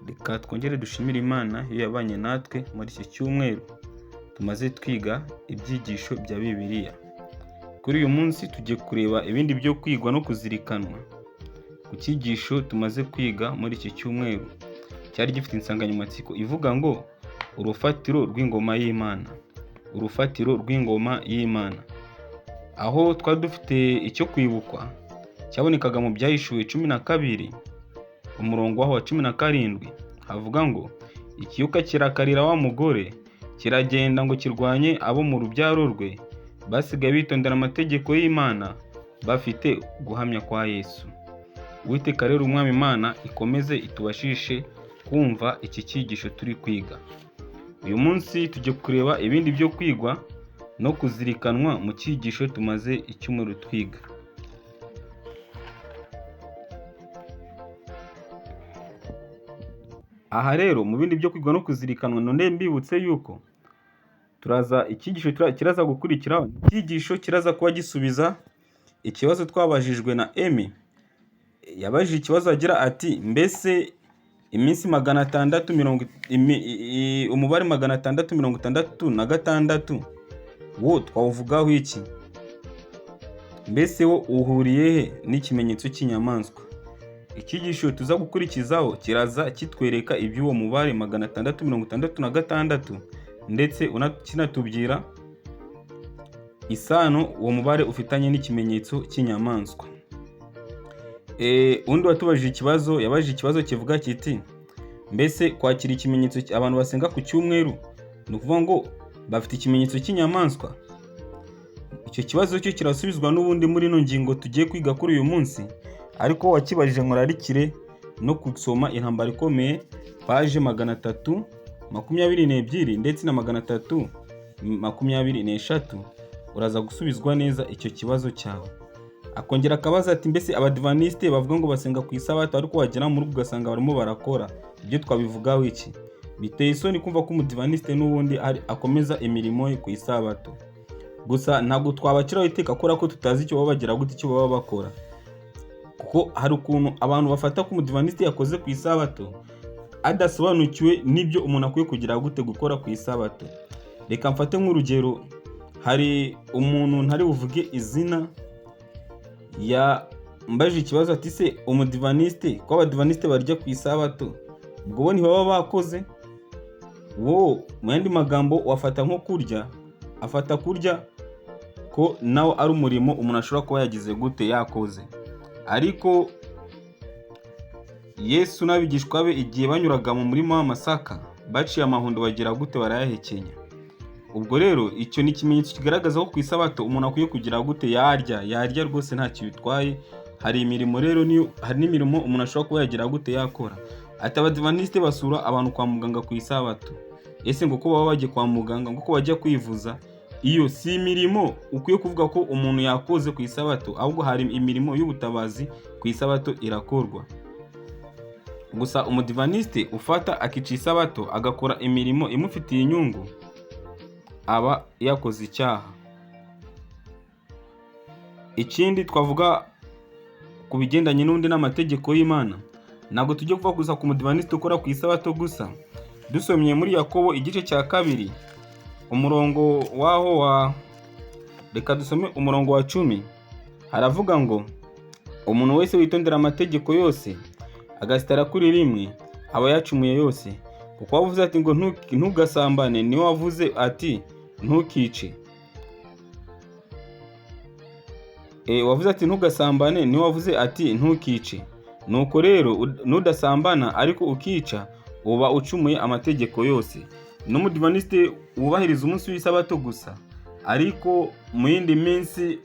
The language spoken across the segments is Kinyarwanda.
Reka twongere dushimire Imana iyo yabanye natwe muri iki cyumweru tumaze twiga ibyigisho bya Bibiliya. Kuri uyu munsi tugiye kureba ibindi byo kwigwa no kuzirikanwa ku cyigisho tumaze kwiga muri iki cyumweru. Cyari gifite insanganyamatsiko ivuga ngo urufatiro rw'ingoma y'Imana. Urufatiro rw'ingoma y'Imana. Aho twari dufite icyo kwibukwa cyabonekaga mu Byahishuwe 12, umurongo waho wa 17, havuga ngo ikiyoka kirakarira wa mugore kiragenda ngo kirwanye abo mu rubyaro rwe basigaye bitondera amategeko y'Imana bafite guhamya kwa Yesu. Uwiteka rero Umwami Imana ikomeze itubashishe kumva iki cyigisho turi kwiga. Uyu munsi tujye kureba ibindi byo kwigwa no kuzirikanwa mu cyigisho tumaze icyumweru twiga. Aha rero mu bindi byo kwigwa no kuzirikanwa, none mbibutse yuko turaza icyigisho kiraza gukurikiraho, icyigisho kiraza kuba gisubiza ikibazo twabajijwe na Emi. Yabajije ikibazo agira ati mbese iminsi magana atandatu mirongo umubare 666 wo twawuvugaho iki? Mbese wo uhuriye he n'ikimenyetso cy'inyamaswa? Icyigisho tuza gukurikizaho kiraza kitwereka iby'uwo mubare 666, ndetse kinatubwira isano uwo mubare ufitanye n'ikimenyetso cy'inyamaswa. Undi watubajije ikibazo yabajije ikibazo kivuga kiti mbese kwakira ikimenyetso abantu basenga ku cyumweru ni ukuvuga ngo bafite ikimenyetso cy'inyamaswa? Icyo kibazo cyo kirasubizwa n'ubundi muri ino ngingo tugiye kwiga kuri uyu munsi, ariko wakibajije nkurarikire no gusoma Intambara Ikomeye paje 322 ndetse na 323, uraza gusubizwa neza icyo kibazo cyawe. Akongera akabaza ati mbese abadivaniste bavuga ngo basenga ku isabato ariko wagera mu rugo ugasanga barimo barakora, ibyo twabivugaho iki? Biteye isoni kumva ko umudivaniste n'ubundi akomeza imirimo ye ku isabato. Gusa ntabwo twabaciraho iteka kubera ko tutazi icyo baba bagira gute, icyo baba bakora. Kuko hari ukuntu abantu bafata ko umudivaniste yakoze ku isabato adasobanukiwe n'ibyo umuntu akwiye kugira gute gukora ku isabato. Reka mfate nk'urugero, hari umuntu ntari buvuge izina yambajije ikibazo ati se umudivaniste, ko abadivaniste barya ku isabato ubwo bo ntibaba bakoze? Wo mu yandi magambo wafata nko kurya, afata kurya ko nawe ari umurimo umuntu ashobora kuba yagize gute yakoze. Ariko Yesu n'abigishwa be igihe banyuraga mu murima w'amasaka baciye amahundo bagira gute barayahekenya. Ubwo rero icyo ni ikimenyetso kigaragaza ko ku isabato umuntu akwiye kugira gute yarya rwose ntacyo bitwaye. Hari imirimo rero niyo, hari n'imirimo umuntu ashobora kuba yagira gute yakora. Ati abadivaniste basura abantu kwa muganga ku isabato, ese ngo ko baba bagiye kwa muganga ngo ko bajya kwivuza, iyo si imirimo ukwiye kuvuga ko umuntu yakoze ku isabato, ahubwo hari imirimo y'ubutabazi ku isabato irakorwa. Gusa umudivaniste ufata akica isabato agakora imirimo imufitiye inyungu aba yakoze icyaha. Ikindi twavuga ku bigendanye n'undi n'amategeko y'Imana, ntabwo tujya kuvuga gusa ku mudivaniste ukora ku isabato gusa. Dusomye muri Yakobo igice cya 2 umurongo waho wa, reka dusome umurongo wa 10, haravuga ngo umuntu wese witondera amategeko yose agasitara kuri rimwe aba yacumuye yose. Kuko wavuze ati ngo ntugasambane, niwe wavuze ati ntukice. Wavuze ati ntugasambane, niwe wavuze ati ntukice. Nuko rero nudasambana ariko ukica uba ucumuye amategeko yose. N'umudivaniste wubahiriza umunsi w'isabato gusa, ariko mu yindi minsi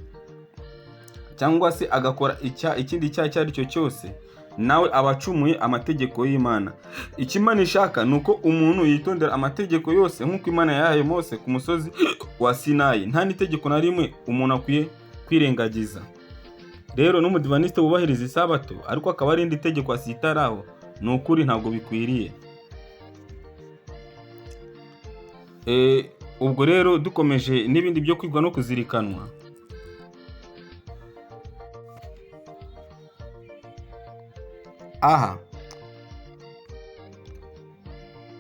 cyangwa se agakora ikindi cyaha icyo ari cyo cyose, nawe aba acumuye amategeko y'Imana. Icyo Imana ishaka ni uko umuntu yitondera amategeko yose nk'uko Imana yayahaye Mose ku musozi wa Sinayi. Nta n'itegeko na rimwe umuntu akwiye kwirengagiza. Rero n'umudivaniste wubahiriza isabato ariko akaba ari indi tegeko asitaraho, ni ukuri ntabwo bikwiriye. Ubwo rero dukomeje n'ibindi byo kwigwa no kuzirikanwa. Aha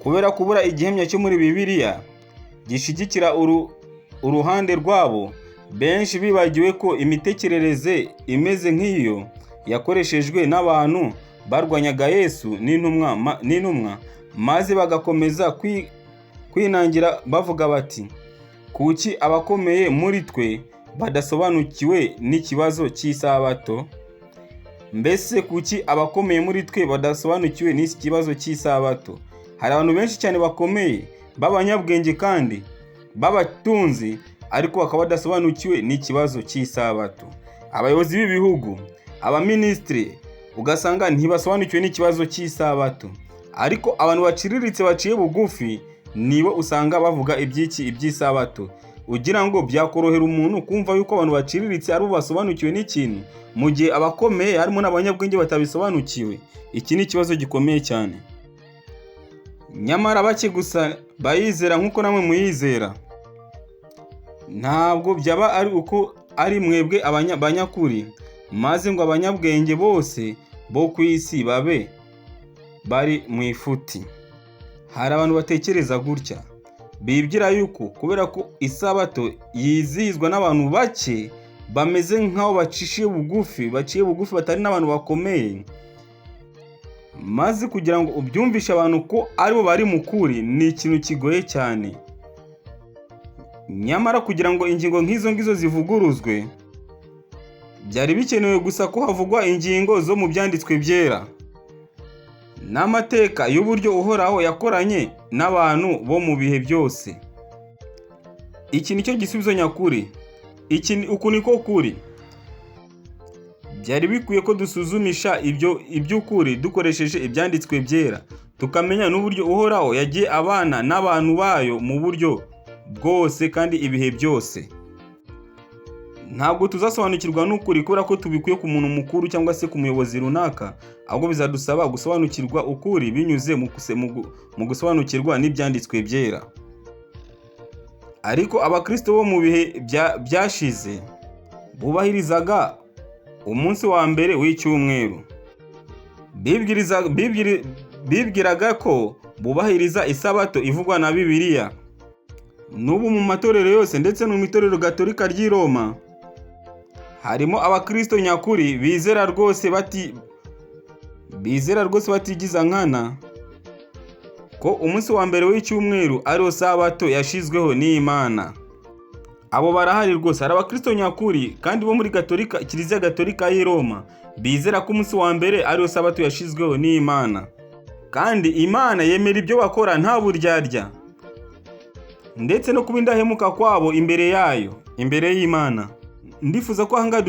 Kubera kubura igihamya cyo muri Bibiliya gishyigikira uruhande rwabo, benshi bibagiwe ko imitekerereze imeze nk'iyo yakoreshejwe n'abantu barwanyaga Yesu n'intumwa, maze bagakomeza kwinangira bavuga bati: "Kuki abakomeye muri twe badasobanukiwe n'ikibazo cy'isabato? Mbese kuki abakomeye muri twe badasobanukiwe n'iki kibazo cy'isabato?" Hari abantu benshi cyane bakomeye b'abanyabwenge kandi b'abatunzi, ariko bakaba badasobanukiwe n'ikibazo cy'isabato. Abayobozi b'ibihugu, abaminisitiri, ugasanga ntibasobanukiwe n'ikibazo cy'isabato. Ariko abantu baciriritse, baciye bugufi, nibo usanga bavuga iby'iki? Iby'isabato. Ugira ngo byakorohera umuntu kumva yuko abantu baciriritse ari bo basobanukiwe n'ikintu, mu gihe abakomeye harimo n'abanyabwenge batabisobanukiwe? Iki ni ikibazo gikomeye cyane. Nyamara bake gusa bayizera nk'uko namwe muyizera. Ntabwo byaba ari uko ari mwebwe banyakuri, maze ngo abanyabwenge bose bo ku isi babe bari mu ifuti. Hari abantu batekereza gutya, bibwira yuko kubera ko isabato yizihizwa n'abantu bake bameze nk'aho bacishiye bugufi, baciye bugufi, batari n'abantu bakomeye, maze kugira ngo ubyumvishe abantu ko aribo bari mu kuri ni ikintu kigoye cyane. Nyamara kugira ngo ingingo nk'izo ngizo zivuguruzwe, byari bikenewe gusa ko havugwa ingingo zo mu Byanditswe Byera n'amateka y'uburyo Uhoraho yakoranye n'abantu bo mu bihe byose. Iki ni cyo gisubizo nyakuri. Uku niko kuri. Byari bikwiye ko dusuzumisha ibyo iby'ukuri dukoresheje Ibyanditswe Byera, tukamenya n'uburyo Uhoraho yagiye abana n'abantu bayo mu buryo bwose kandi ibihe byose. Ntabwo tuzasobanukirwa n'ukuri kubera ko tubikuye ku muntu mukuru cyangwa se ku muyobozi runaka, ahubwo bizadusaba gusobanukirwa ukuri binyuze mu gusobanukirwa n'Ibyanditswe Byera. Ariko abakristo bo mu bihe byashize bubahirizaga umunsi wa mbere w'icyumweru. Bibwiraga ko bubahiriza isabato ivugwa na Bibiliya. N'ubu mu matorero yose, ndetse no mu itorero gatolika ry'i Roma, harimo abakristo nyakuri bizera rwose batigiza nkana ko umunsi wa mbere w'icyumweru ariwo sabato yashyizweho n'Imana. Abo barahari rwose. Hari abakristo nyakuri kandi bo muri gatolika, Kiliziya Gatolika y'i Roma, bizera ko umunsi wa mbere ariwo sabato yashyizweho n'Imana, kandi Imana yemera ibyo bakora nta buryarya, ndetse no kuba indahemuka kwabo imbere yayo, imbere y'Imana. Ndifuza ko ahangaha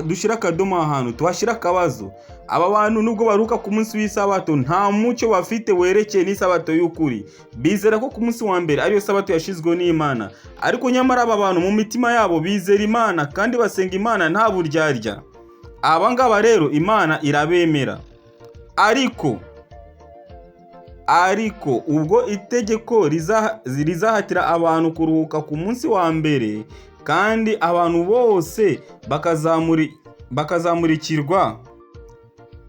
dushyira akadomo, ahantu tuhashyira akabazo. Aba bantu, nubwo baruhuka ku munsi w'isabato, nta mucyo bafite werekeye n'isabato y'ukuri. Bizera ko ku munsi wa mbere ariyo sabato yashyizweho n'Imana, ariko nyamara aba bantu mu mitima yabo bizera Imana kandi basenga Imana nta buryarya. Aba ngaba rero Imana irabemera. Ariko ubwo itegeko rizahatira abantu kuruhuka ku munsi wa mbere, kandi abantu bose bakazamurikirwa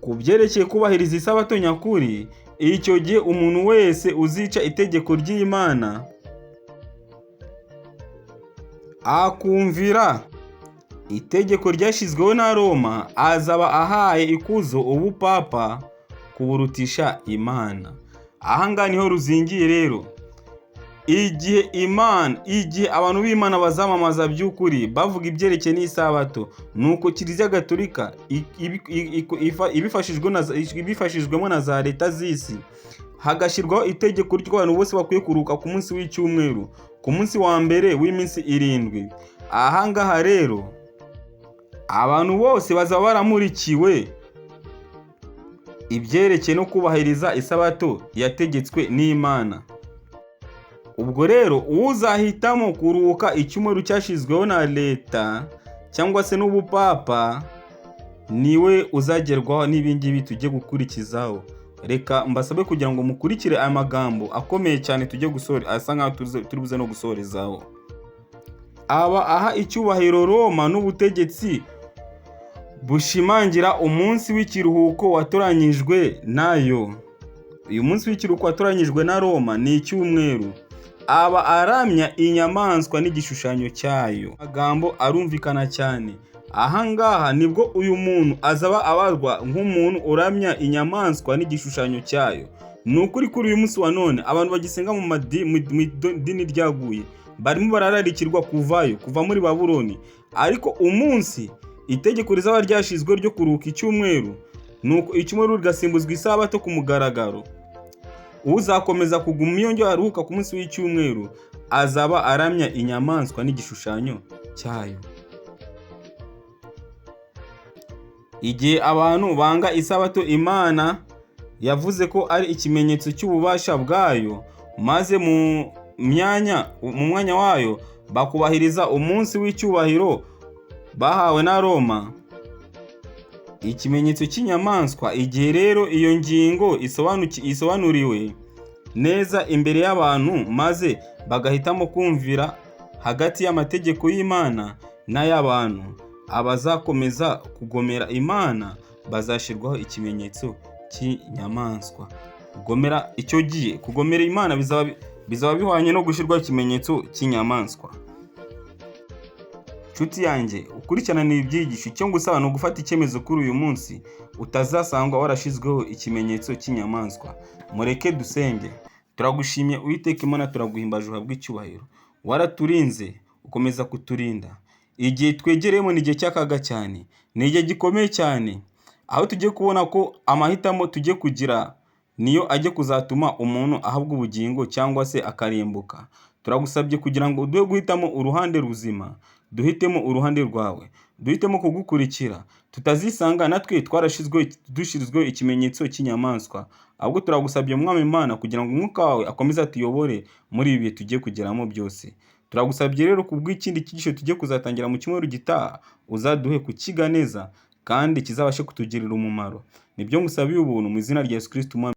ku byerekeye kubahiriza isabato nyakuri, icyo gihe umuntu wese uzica itegeko ry'Imana akumvira itegeko ryashyizweho na Roma azaba ahaye ikuzo ubupapa kuburutisha Imana. Ahangaha niho ruzingiye rero. Igihe abantu b'Imana bazamamaza by'ukuri bavuga ibyerekeye n'isabato, nuko Kiliziya Gatolika ibifashijwemo na za leta z'isi, hagashyirwaho itegeko ry'abantu bose bakwiye kuruhuka ku munsi w'icyumweru, ku munsi wa mbere w'iminsi 7. Ahangaha rero abantu bose bazaba baramurikiwe ibyerekeye no kubahiriza isabato yategetswe n'Imana. Ubwo rero uzahitamo kuruhuka icyumweru cyashyizweho na leta cyangwa se n'ubupapa, niwe uzagerwaho n'ibingibi tujye gukurikizaho. Reka mbasabe kugira ngo mukurikire aya magambo akomeye cyane tujye gusore, asa nkaho turi buze no gusorezaho. Aba aha icyubahiro Roma n'ubutegetsi bushimangira umunsi w'ikiruhuko watoranyijwe nayo. Uyu munsi w'ikiruhuko watoranyijwe na Roma ni icyumweru. Aba aramya inyamaswa n'igishushanyo cyayo. Amagambo arumvikana cyane. Aha ngaha nibwo uyu muntu azaba abarwa nk'umuntu uramya inyamaswa n'igishushanyo cyayo. Ni ukuri, kuri uyu munsi wa none abantu bagisenga mu idini ryaguye barimo barararikirwa kuvayo, kuva muri Babuloni. Ariko umunsi itegeko rizaba ryashyizwe ryo kuruhuka icyumweru, nuko icyumweru rigasimbuzwa isabato ku mugaragaro, uzakomeza kuguma iyo njyo aruhuka ku munsi w'icyumweru azaba aramya inyamaswa n'igishushanyo cyayo. Igihe abantu banga isabato, Imana yavuze ko ari ikimenyetso cy'ububasha bwayo, maze mu mwanya wayo bakubahiriza umunsi w'icyubahiro bahawe na Roma, ikimenyetso cy'inyamaswa. Igihe rero iyo ngingo isobanuriwe neza imbere y'abantu, maze bagahitamo kumvira hagati y'amategeko y'Imana n'ay'abantu, abazakomeza kugomera Imana bazashyirwaho ikimenyetso cy'inyamaswa. Kugomera icyo gihe, kugomera Imana bizaba bihwanye no gushyirwaho ikimenyetso cy'inyamaswa. Nshuti yanjye ukurikirana ibi byigisho, icyo ngusaba ni ugufata icyemezo kuri uyu munsi utazasangwa warashyizweho ikimenyetso cy'inyamaswa. Mureke dusenge. Turagushimye Uwiteka Imana, turaguhimbaje uhabwe icyubahiro. Waraturinze ukomeza kuturinda. Igihe twegereyemo ni igihe cy'akaga cyane, ni igihe gikomeye cyane, aho tugiye kubona ko amahitamo tugiye kugira niyo ajya kuzatuma umuntu ahabwa ubugingo cyangwa se akarimbuka. Turagusabye kugira ngo uduhe guhitamo uruhande ruzima, duhitemo uruhande rwawe, duhitemo kugukurikira, tutazisanga natwe dushyizweho ikimenyetso cy'inyamaswa. Ahubwo turagusabye Mwami Imana kugira ngo umwuka wawe akomeze atuyobore muri ibi bihe tugiye kugeramo byose. Turagusabye rero kubw'ikindi cyigisho tugiye kuzatangira mu cyumweru gitaha, uzaduhe kukiga neza kandi kizabashe kutugirira umumaro. Nibyo ngusabiye ubuntu mu izina rya Yesu Kristo Umwami.